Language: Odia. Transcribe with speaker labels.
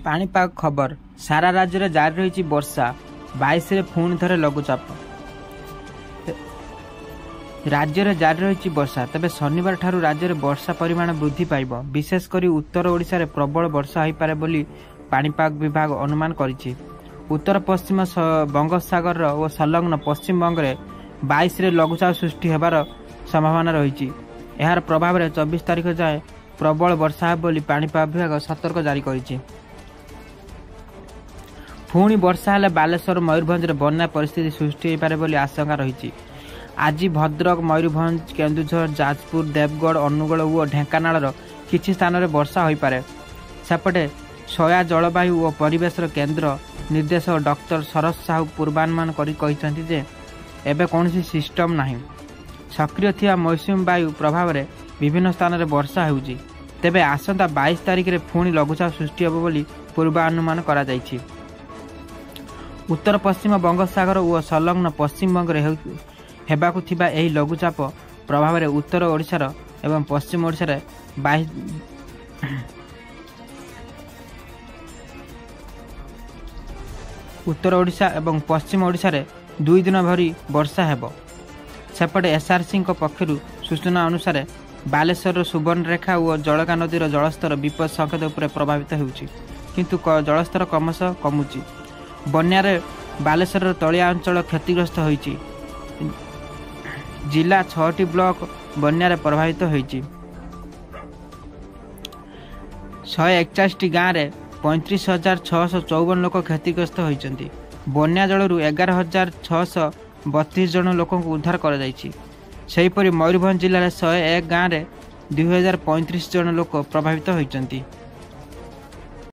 Speaker 1: ପାଣିପାଗ ଖବର, ସାରା ରାଜ୍ୟରେ ଜାରି ରହିଛି ବର୍ଷା, 22ରେ ପୁଣି ଥରେ ଲଘୁଚାପ। ରାଜ୍ୟରେ ଜାରି ରହିଛି ବର୍ଷା। ତେବେ ଶନିବାର ଠାରୁ ରାଜ୍ୟରେ ବର୍ଷା ପରିମାଣ ବୃଦ୍ଧି ପାଇବ। ବିଶେଷ କରି ଉତ୍ତର ଓଡ଼ିଶାରେ ପ୍ରବଳ ବର୍ଷା ହୋଇପାରେ ବୋଲି ପାଣିପାଗ ବିଭାଗ ଅନୁମାନ କରିଛି। ଉତ୍ତର ପଶ୍ଚିମ ବଙ୍ଗୋପସାଗର ଓ ସଂଲଗ୍ନ ପଶ୍ଚିମବଙ୍ଗରେ 22ରେ ଲଘୁଚାପ ସୃଷ୍ଟି ହେବାର ସମ୍ଭାବନା ରହିଛି। ଏହାର ପ୍ରଭାବରେ 24 ତାରିଖ ଯାଏଁ ପ୍ରବଳ ବର୍ଷା ହେବ ବୋଲି ପାଣିପାଗ ବିଭାଗ ସତର୍କ ଜାରି କରିଛି। ପୁଣି ବର୍ଷା ହେଲେ ବାଲେଶ୍ୱର, ମୟୂରଭଞ୍ଜରେ ବନ୍ୟା ପରିସ୍ଥିତି ସୃଷ୍ଟି ହୋଇପାରେ ବୋଲି ଆଶଙ୍କା ରହିଛି। ଆଜି ଭଦ୍ରକ, ମୟୂରଭଞ୍ଜ, କେନ୍ଦୁଝର, ଯାଜପୁର, ଦେବଗଡ଼, ଅନୁଗୋଳ ଓ ଢେଙ୍କାନାଳର କିଛି ସ୍ଥାନରେ ବର୍ଷା ହୋଇପାରେ। ସେପଟେ ସୟା ଜଳବାୟୁ ଓ ପରିବେଶର କେନ୍ଦ୍ର ନିର୍ଦ୍ଦେଶକ ଡକ୍ଟର ଶରତ ସାହୁ ପୂର୍ବାନୁମାନ କରି କହିଛନ୍ତି ଯେ ଏବେ କୌଣସି ସିଷ୍ଟମ୍ ନାହିଁ। ସକ୍ରିୟ ଥିବା ମୌସୁମୀ ବାୟୁ ପ୍ରଭାବରେ ବିଭିନ୍ନ ସ୍ଥାନରେ ବର୍ଷା ହେଉଛି। ତେବେ ଆସନ୍ତା 22 ତାରିଖରେ ପୁଣି ଲଘୁଚାପ ସୃଷ୍ଟି ହେବ ବୋଲି ପୂର୍ବାନୁମାନ କରାଯାଇଛି। ଉତ୍ତର ପଶ୍ଚିମ ବଙ୍ଗୋପସାଗର ଓ ସଂଲଗ୍ନ ପଶ୍ଚିମବଙ୍ଗରେ ହେବାକୁ ଥିବା ଏହି ଲଘୁଚାପ ପ୍ରଭାବରେ ଉତ୍ତର ଓଡ଼ିଶାର ଏବଂ ପଶ୍ଚିମ ଓଡ଼ିଶାରେ 22 ଉତ୍ତର ଓଡ଼ିଶା ଏବଂ ପଶ୍ଚିମ ଓଡ଼ିଶାରେ 2 ଦିନ ଭରି ବର୍ଷା ହେବ। ସେପଟେ ଏସ୍ଆର୍ସିଙ୍କ ପକ୍ଷରୁ ସୂଚନା ଅନୁସାରେ ବାଲେଶ୍ୱରର ସୁବର୍ଣ୍ଣରେଖା ଓ ଜଳକା ନଦୀର ଜଳସ୍ତର ବିପଦ ସଂକେତ ଉପରେ ପ୍ରଭାବିତ ହେଉଛି, କିନ୍ତୁ ଜଳସ୍ତର କ୍ରମଶଃ କମୁଛି। ବନ୍ୟାରେ ବାଲେଶ୍ୱରର ତଳିଆ ଅଞ୍ଚଳ କ୍ଷତିଗ୍ରସ୍ତ ହୋଇଛି। ଜିଲ୍ଲା 6ଟି ବ୍ଲକ ବନ୍ୟାରେ ପ୍ରଭାବିତ ହୋଇଛି। 141ଟି ଗାଁରେ 35,654 ଲୋକ କ୍ଷତିଗ୍ରସ୍ତ ହୋଇଛନ୍ତି। ବନ୍ୟା ଜଳରୁ 11,632 ଜଣ ଲୋକଙ୍କୁ ଉଦ୍ଧାର କରାଯାଇଛି। ସେହିପରି ମୟୂରଭଞ୍ଜ ଜିଲ୍ଲାରେ 101 ଗାଁରେ 2035 ଜଣ ଲୋକ ପ୍ରଭାବିତ ହୋଇଛନ୍ତି।